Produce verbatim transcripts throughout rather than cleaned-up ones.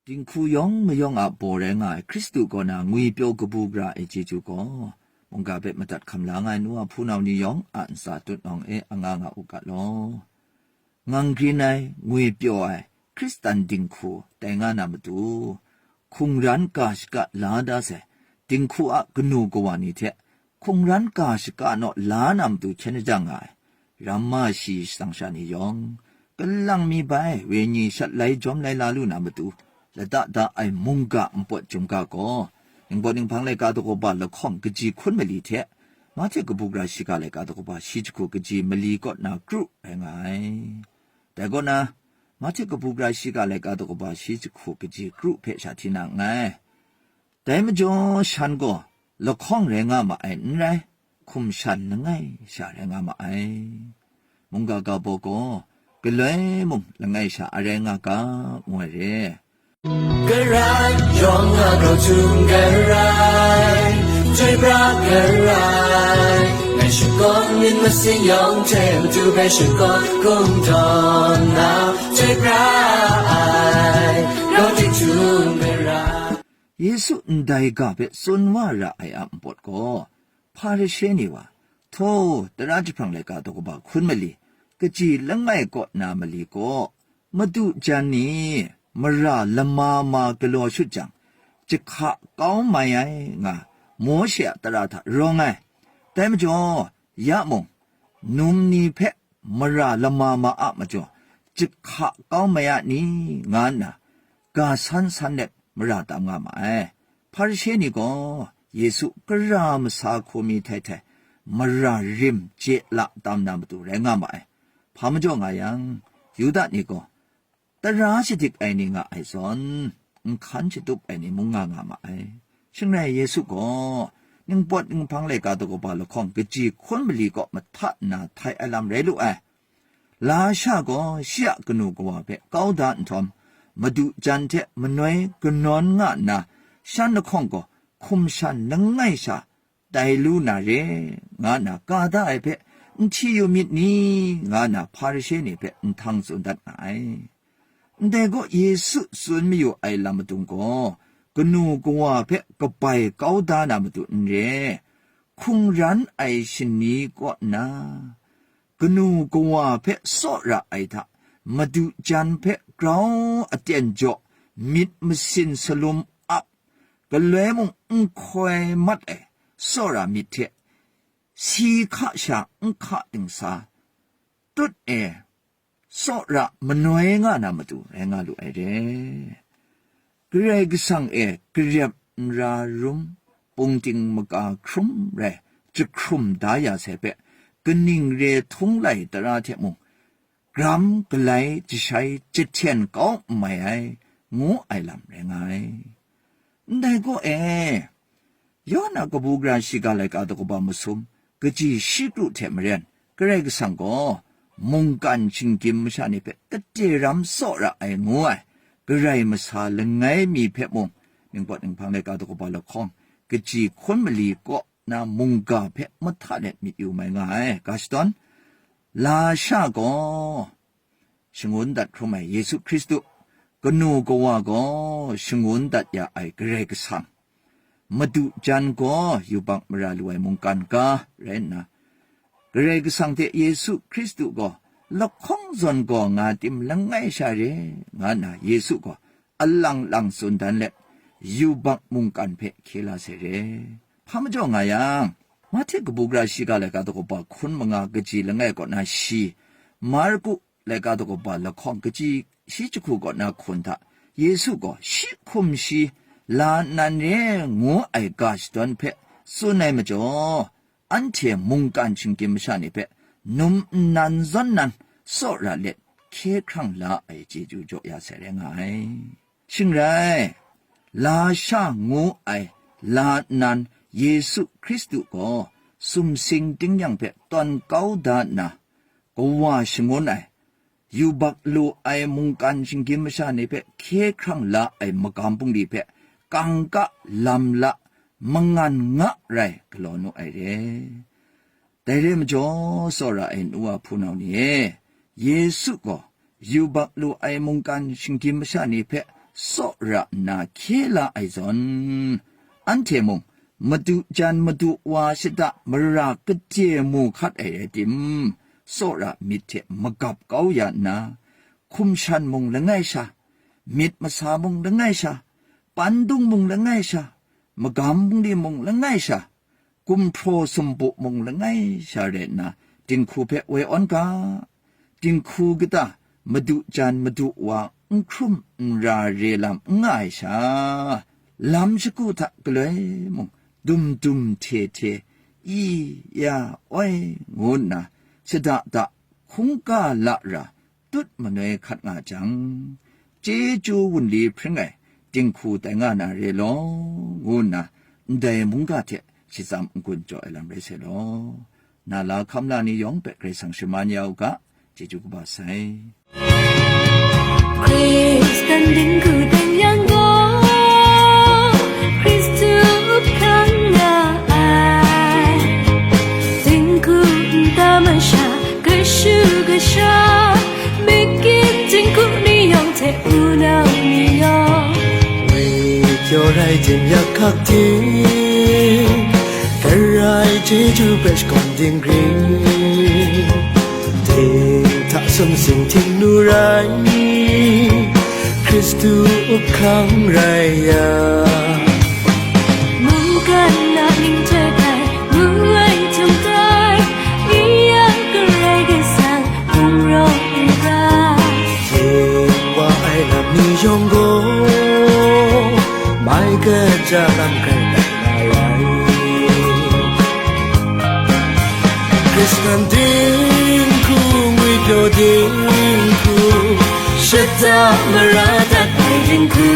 Dinghku yawng mayawng a baw rai nga ai Hkristu kaw na ngwipyaw kabu gara ai chyeju gaw, mungga hpe madat hkam la nga ai nu a hpunau ni yawng a ntsa tutnawng e anga nga u ga law. Ngang grin ai, ngwipyaw ai, Hkristan dinghku tai nga na matu, hkungran ga shaka la da sai, dinghku a kanu kawa ni hte, hkungran ga shaka naw la na matu hkyen shajang nga ai, ramma shi shatsang sha ni yawng, kalang mi bai wenyi shat lai jawm lai la lu na matu, lada da ai mungga npawt chyum ga gaw, Ningpawt Ninghpang laika daw kaba lahkawng kaji hkun mali hte, Mahte kabu gara shiga laika daw kaba shi jahku kaji mali kaw na kru rai nga ai. Dai kaw na, Mahte kabu gara shiga laika daw kaba shi jahku kaji kru hpe sha hti na nngai. Dai majaw shan gaw lahkawng rai nga ma ai n rai, hkum shan langai sha rai nga ma ai. Mungga ga baw gaw, galoi mung langai sha a rai nga ga, ngu ai re. Karai, yawng a grau htum karai, chyoi pra karai, ngai shakawn myit masin yawng hte matu hpe shakawn kungdawn na, chyoi pra ai, grau htum karai. Yesu ndai ga hpe tsun wa ra ai a npawt gaw, Hparishe ni wa, htaw, tara jahprang laika daw kaba hkun mali, kaji langai kaw na mali gaw, madu jan ni, mara lama ma galaw shut jang, jahka kau mai ai nga, Mawshe a tara hta rawng ai. Dai majaw, ya mung, num ni hpe mara lama ma a majaw, jahka kau mai a ni, nga nna, ga san san let mara tam nga ma ai. Hparishe ni gaw Yesu gara masa hku mi htai htai mara rim je la tam na matu rai nga ma ai. Hpa majaw nga yang, Yuda ni gaw tara shadik ai ni nga ai zawn, nhkan shatup ai ni mung nga nga ma ai. Shing rai Yesu gaw, Ningpawt Ninghpang laika daw kaba lahkawng kaji hkun mali kaw mahta nna htai ai lam rai lu ai. Lasha gaw shi a kanu kawa hpe kau da nhtawm, madu jan hte manoi kanawn nga nna, shan lahkawng gaw hkum shan langai sha tai lu na re, nga nna ga da ai hpe n hti yu myit ni, nga nna Hparishe ni hpe nhtang tsun dat nga ai. Ndai gaw Yesu tsun mayu ai lam madung gaw, kanu kawa hpe kabai kau da na matu n re, hkungran ai shani kaw nna, kanu kawa hpe tsawra ai hta, madu jan hpe grau aten jaw, myit masin salum ap, galoi mung n hkoi mat ai tsawra myit hte, si hka sha n hka dingsa, tut e, tsawra manoi nga na matu rai nga lu ai re. Karai Kasang e garep n ra rum, pungting maka hkrum rai jahkrum da ya sai hpe, kaning re htung lai tara hte mung, gram galai jashai jahten kau n mai ai, ngu ai lam rai nga ai. Ndai gaw e, Yawhan a kabu gara shiga laika daw kaba masum, kaji shi kru hte maren, Karai Kasang gaw mungkan shinggyim masha ni hpe kade ram tsawra ai ngu ai, Karai masa langai mi hpe mung, Ningpawt Ninghpang laika daw kaba lahkawng, kaji hkun mali kaw na mungga hpe mahta let myit yu mai nga ai. Ga shadawn, lasha gaw shangun dat hkrum ai Yesu Hkristu, kanu kawa gaw shangun dat ya ai Karai Kasang, madu jan gaw yubak mara lu ai mungkan ga rai nna, Karai Kasang hte Yesu Hkristu gaw lahkawng zawn gaw nga tim langai sha re, nga nna Yesu gaw alang lang tsun dan let, yubak mungkan hpe hkye la sai re. Hpa majaw nga yang, Mahte kabu gara shiga laika daw kaba hkun manga kaji langai kaw na shi, Marku laika daw kaba lahkawng kaji shi jahku kaw na hkun hta, Yesu gaw shi hkum shi la nnan re ngu ai ga shadawn hpe tsun ai majaw, anhte mungkan shinggyim masha ni hpe num nnan zawn nan tsawra let hkye hkrang la ai chyeju jaw ya sai rai nga ai. Shing rai, lasha ngu ai la nnan Yesu Hkristu gaw sumsing tingnyang hpe tawn kau da nna, kawa shangun ai, yubak lu ai mungkan shinggyim masha ni hpe hkye hkrang la ai magam bungli hpe kangka lam la mangan nga rai galaw nu ai re. Dai re majaw, tsawra ai nu wa hpunau ni e, Yesu gaw yubak lu ai mungkan shinggyim masha ni hpe tsawra nna hkye la ai zawn, anhte mung madu jan madu wa shada mara kade mu hkat ai rai tim, tsawra myit hte magap kau ya nna, hkum shan mung langai sha, myit masa mung langai sha, pandung mung langai sha, magam bungli mung langai sha, gumhpraw sumpu mung langai sha rai nna, dinghku hpe woi awn ga. Dinghku kata madu jan madu wa n hkrum n ra re lam n nga ai sha, lam shagu hta galoi mung dum dum hte hte, i, ya, oi, ngu nna, shada da hkungga la ra, tut manoi hkat nga jang, chyeju wunli hpring ai dinghku tai nga na re law, ngu nna ndai mungga hte shitsam n-gun jaw ai lam rai sai law, na la hkam la ni yawng hpe Karai Kasang shaman ya u ga, chyeju kaba sai. Hkristan dinghku teng yang gaw, Hkristu up hkang nga ai. Dinghku nta masha, kashu kasha, mikit dinghku ni yawng hte wunau ni yawng, ngwi pyaw rai dim yak hkak ting, karai chyeju hpe shakawn ding ring, ting hta sumsing htingnu rai, Hkristu up hkang rai ya. Mungkan na ning hte bai, ngu ai htum tai, i yang Karai Kasang hkungrawng n ra. Ting wa ai lam ni yawng gaw, mai kaja lam hkrai dat na rai. Hkristan dinghku, ngwipyaw dinghku, shada mara dat ai dinghku.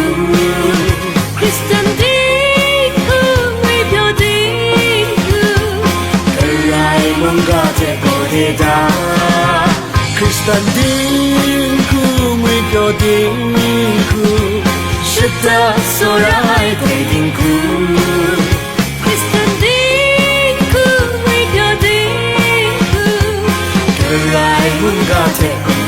Hkristan dinghku, ngwipyaw dinghku, karai mungga hte gaw de da. Hkristan dinghku, ngwipyaw dinghku, shada tsawra ai hte dinghku. Hkristan dinghku, ngwipyaw dinghku, karai mungga hte gaw